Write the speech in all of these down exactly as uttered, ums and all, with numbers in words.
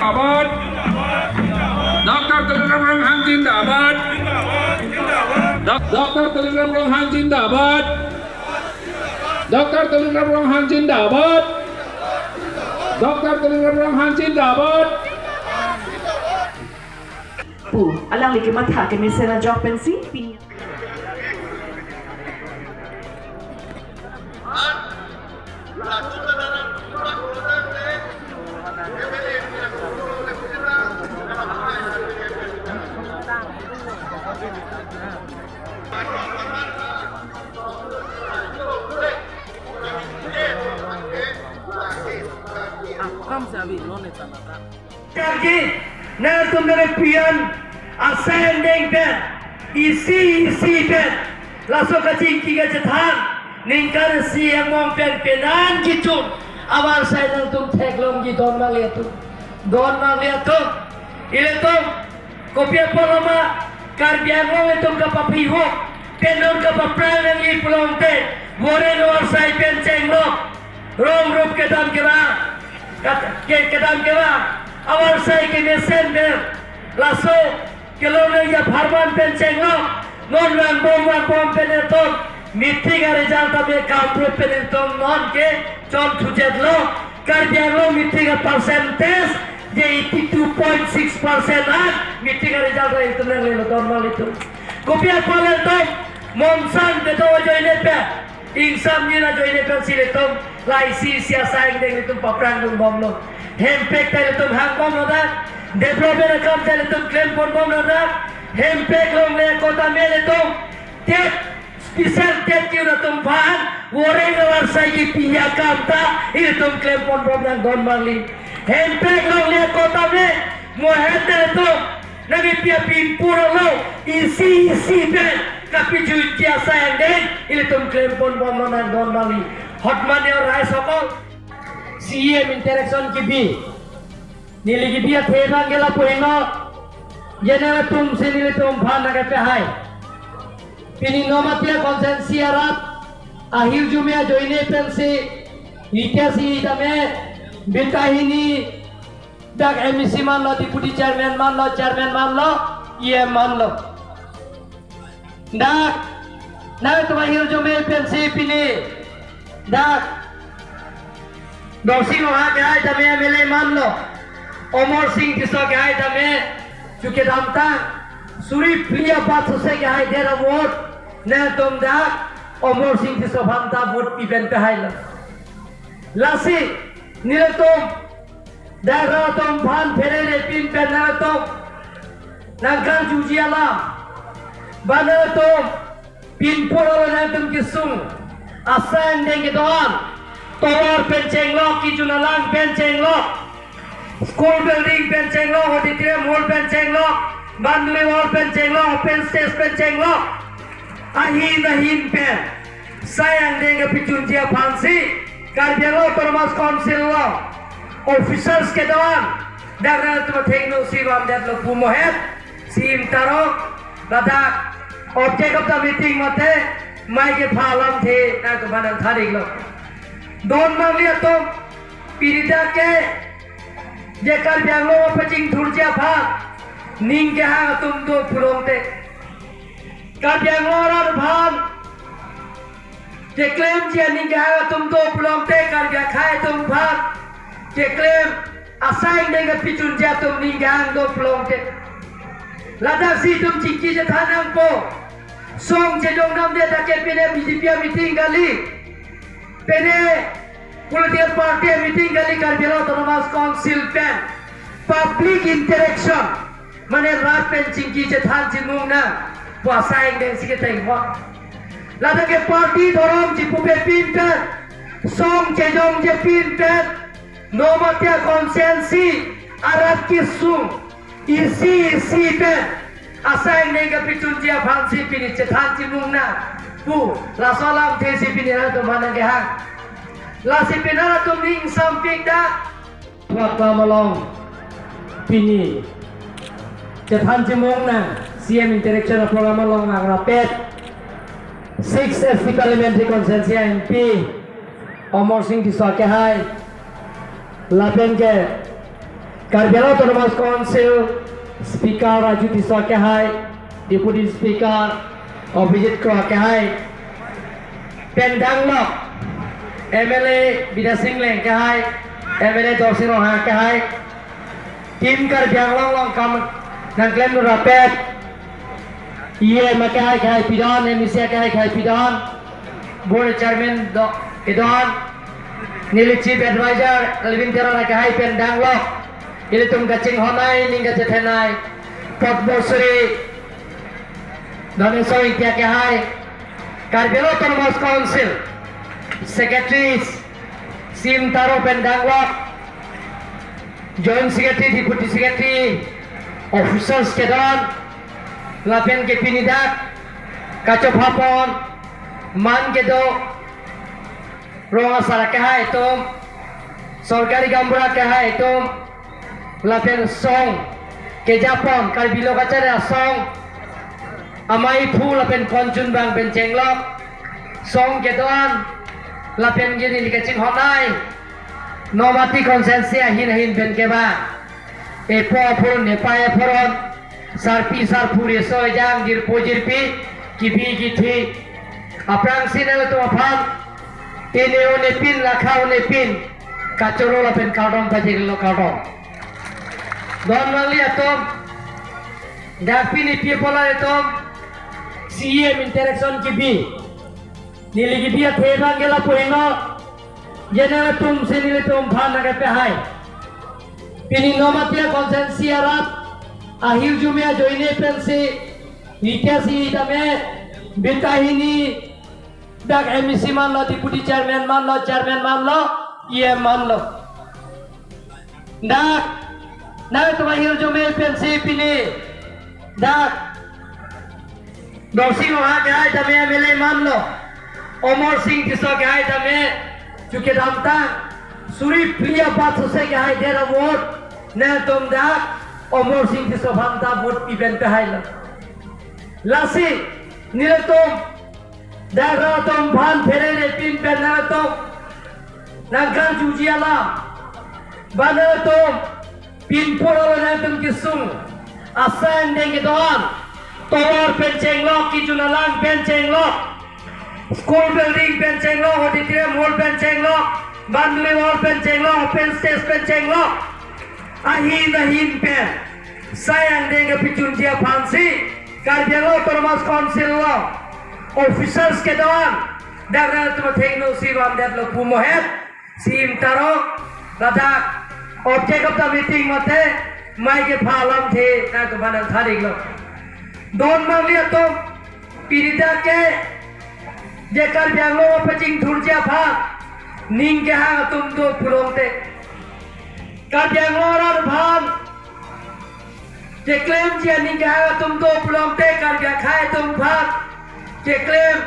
Zindabad. Doctor Tuliram Ronghang zindabad. Doc-, Doctor Tuliram Ronghang zindabad. Doctor Tuliram Ronghang zindabad. Doctor Tuliram Ronghang zindabad. Pu, alangli kematha kemesen ajok pensi, pini. Akam sabi lo ne tanata. Kargi, nangtum dere pian asai angdeng pen, isi isi pen, laso kachingki kachethan, ningkan isi angbong pen penan kechun, avarsai nangtum theklongji don marli atum, don marli atum, ilitum, kopi apot ma, Karbi Anglong atum kapapihok, penon kapaphrang nangji pulote, vore no asai pen chenglok, rong rup kedam kevang, kat-, ke-, kedam kevang, avarsai kemesen pen, laso kelong nangji apharman pen chenglok, non vangbom vangbom pen eton, metric aresult tame kamprut pen eton non ke chon thujet lo, Karbi Anglong metric apercentage je eighty two point six percent an metric aresult eton nanglelo don marli atum. Kopi apot eton, monsang kedo ajoine pen, ingsam nina ajoine pen si ilitum, la isi isi asai angdeng ilitum paphrang dunbomlo. Hemprek ta ilitum hangbomlo dak, development akam ta ilitum klemponbomlo dak, hemprek longle kota me ilitum, tet, special tet kiu atum aphan, vore avarsai kipi akam ta, ilitum klemponbom nang don marli. Hemprek longle kota me, mohet ilitum, nangkepi apin pura lo, isi isi pen, kapijutji asai angdeng, ilitum klemponbomlo nang don marli. Hotman your rice hokol. C E M interaction kibi. Neli kibi athe bang ke lapu heno. General atum si nelitum aphan nangkepehai. Pini Nomatia constituency arat, ahirjume ajoine pensi, ike si tame, beta hini, dak M A C manlo, deputy chairman manlo, chairman manlo, E M manlo. Dak, nangtum ahirjume pensi pini, dak, Dorsing Ronghang kehai tame M L A manlo, Amarsing Tisso kehai tame, chuke damtang, suri phli abat sose kehai dera vote, nangtum dak, Amarsing Tisso aphan ta vote pipen pehailo. Lasi, nelitum, dak nangtum aphan pherere pin pen nangtum nangkarjuji alam. Ba nangtum pinpur alo nangtum kesung asai angdeng kedo-an. Tovar pen chenglok, kejun alang pen chenglok, school building pen chenglok, auditorium hall pen chenglok, boundary wall pen chenglok, open stage pen chenglok. Ahin ahin pen. Sai angdeng kepijunji aphansi, Karbi Anglong Autonomous Council along officers kedo-an, dak nangtum athengno si vamdetlo pu mohet, si imtarok, ladak object of the meeting mate, mai kepha alamthe nangtum aphan nangthan-iklo. Don marli atum, pini dak ke, je Karbi Anglong apachingthurji aphan, ning kehang atum do pulote. Karbi Anglong arat aphan keklemji aning kehang atum do pulote, Karbi akhei atum aphan keklem asai angdeng kepijunji atum ning kehang do pulote. Ladak si itum chingki chethan nangpo. Song chejong damde dak ke pine B J P a-meeting kali, pine political party a-meeting kali, Karbi Anglong Autonomous Council pen public interaction, mane rat pen chingki chethan chimung nang pu asai angdeng si keteng ho. Ladak ke party dhorom chipupe pin pen, song chejongje pin pen, Nomatia constituency arat kesung isi isi pen asai angdeng kepijunji aphansi pini chethan chimung nang pu laso alamthe si pini nangtum aphan nangkehang. Lasi pini nangtum ning sampik dak. Program along pini chethan chimung nang C M interaction program along nangrapet six S T Parliamentary Constituency M P Amarsing Tisso kehai, lapen ke Karbi Anglong Autonomous Council Speaker Raju Tisso akehai, Deputy Speaker Abhijit Kro akehai, pen danglok M L A Bidya Sing Engleng akehai, M L A Dorsing Ronghang akehai, Team Karbi Anglong along kam nangklem rapet, E M akehai akehai pidon, M E C akehai akehai pidon, Board Chairman do, pidon, neli Chief Advisor Alvin Teron akehai pen danglok ilitum kachinghonnei, ning kachethenei Padma Shri Dhameswar Ingti akehai, Karbi Anglong Autonomous Council Secretary Sim Taro pen danglok, Joint Secretary, Deputy Secretary, officers kedon, lapen ke pini dak kachopha pon man kedo rong asar akehai atum, sorkari gaonbura akehai atum, lapen song kejapon Karbi Lo Kachari Asong, amei aphu lapen konchun bang pen chenglok, song kedon, lapen ke neli kachinghonnei Nomati constituency ahin ahin pen kevang epo aphoron, nepei aphoron, sarpi sarpo, riso ejang, jirpo jirpi, kibi kithi, aphrangsi nanglitum aphan, pine o nepin, lakha o nepin, kachoro lapen kardom pajirlo, kardom. Don mangli atum, dak pini pi apot atum C E M interaction kibi, neli kibi athe abang ke lapu heno, je nangtum si nelitum aphan nangkepahai. Pini Nomati constituency arat ahirjume ajoine pensi Ritesh Engti tame, Bita Hini, dak M E C manlo, Deputy Chairman manlo, Chairman manlo, E M manlo. Dak nangtum ahirjume pensi pini dak Dorsing Ronghang akehai tame M L A manlo, Amarsing Tisso akehai tame, chuke damtang suri phli abat sose akehai dera vote, nangtum dak Amarsing Tisso aphan ta vote pi pen pehailo. Lasi nelitum dak nangtum aphan pherere pin pen nangtum nangkangjuji alam, ba nangtum pinpur alo nangtum kesung asai angdeng kedo-an, tovar pen chenglok, kejun alang pen chenglok, school building pen chenglok, auditorium hall pen chenglok, boundary wall pen chenglok, open stage pen chenglok, ahin ahin pen sai angdeng kepachunji aphansi Karbi Anglong Autonomous Council along officers kedo-an dak nangtum athengno si vamdetlo pu mohet, Sim Taro, ladak object of the meeting mate amei kepha alamthe nangtum aphan nangthan-iklo. Don mangli atum, pini dak ke je Karbi Anglong apachingthurji aphan ning kehang atum do pulote, Karbi Anglong arat aphan keklemji aning kehang atum do pulote, Karbi akhei atum aphan keklem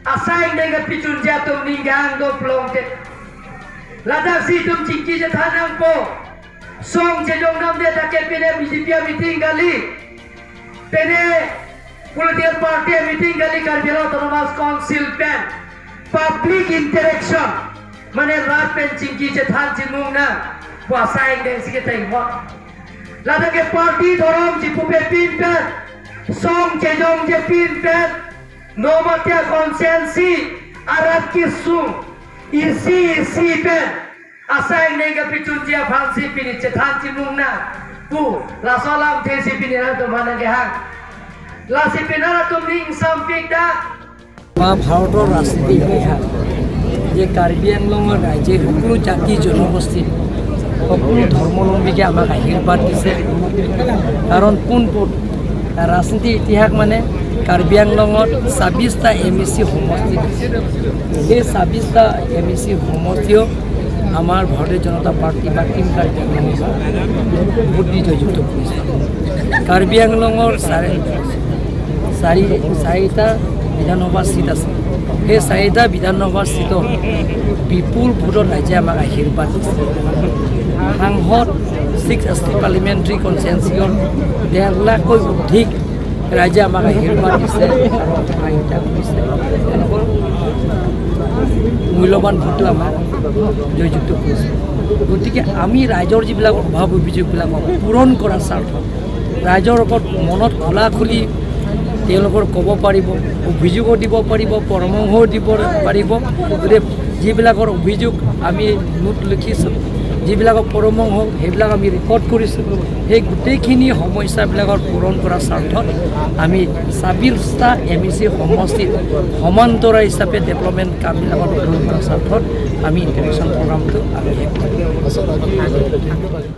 asai angdeng kepachunji atum ning kehang do pulote, ladak si itum chingki chethan nangpo. Song chejong damde dak ke pine B J P a-meeting kali, pine political party a-meeting kali, Karbi Anglong Autonomous Council pen public interaction, mane rat pen chingki chethan chimung nang pu asai angdeng si keteng ho. Ladak ke party dhorom chipupe pin pen, song chejongje pin pen, Nomati constituency arat kesung isi isi pen asai angdeng kepachunji aphansi pini chethan chimung nang pu laso alamthe si pini nangtum aphan nangkehang. Lasi pini nangtum ning sampik dak. বা ভাৰতৰ ৰাজনীতি ইতিহাস যে কাৰ্বি আংলঙৰ ৰাইজে সকলো জাতি জনগোষ্ঠী, সকলো ধৰ্মাৱলম্বীকে আমাক আশীৰ্বাদ দিছে। কাৰণ পোনপোন ৰাজনীতি ইতিহাস মানে কাৰ্বি আংলঙত ছাব্বিছটা এম ই চি সমষ্টি আছে। সেই ছাব্বিছটা এম ই চি সমষ্টিও আমাৰ ভাৰতীয় জনতা পাৰ্টি বা টিম কাৰ্বি আংলঙে ভোট দি জয়যুক্ত কৰিছে। কাৰ্বি আংলঙৰ চাৰি চাৰি চাৰিটা বিধানসভা চিট আছে। সেই চাৰিটা বিধানসভা চিটত বিপুল ভোটত ৰাইজে আমাক আশীৰ্বাদ দিছে। সাংসদ ছিক্স এছ টি পাৰ্লিমেণ্টেৰী কনষ্টিটুৱেঞ্চিৰ ডেৰ লাখকৈ অধিক ৰাইজে আমাক আশীৰ্বাদ দিছে আৰু সহায়িকা কৰিছে। মূল্যৱান ভোটটো আমাৰ জয়যুক্ত কৰিছে। গতিকে আমি ৰাইজৰ যিবিলাক অভাৱ অভিযোগবিলাক পূৰণ কৰাৰ স্বাৰ্থত, ৰাইজৰ লগত মনত খোলা খুলি তেওঁলোকৰ ক'ব পাৰিব, অভিযোগো দিব পাৰিব, পৰামৰ্শও দিব পাৰিব। গতিকে যিবিলাকৰ অভিযোগ আমি নোট লিখিছোঁ, যিবিলাকৰ পৰামৰ্শ সেইবিলাক আমি ৰেকৰ্ড কৰিছোঁ। সেই গোটেইখিনি সমস্যাবিলাকৰ পূৰণ কৰাৰ স্বাৰ্থত আমি ছাব্বিছটা এম ই চি সমষ্টিত সমান্তৰাল হিচাপে ডেভেলপমেণ্ট কামবিলাকত গ্ৰহণ কৰাৰ স্বাৰ্থত আমি ইণ্টাৰেকশ্যন প্ৰগ্ৰামটো আমি শেষ কৰিম।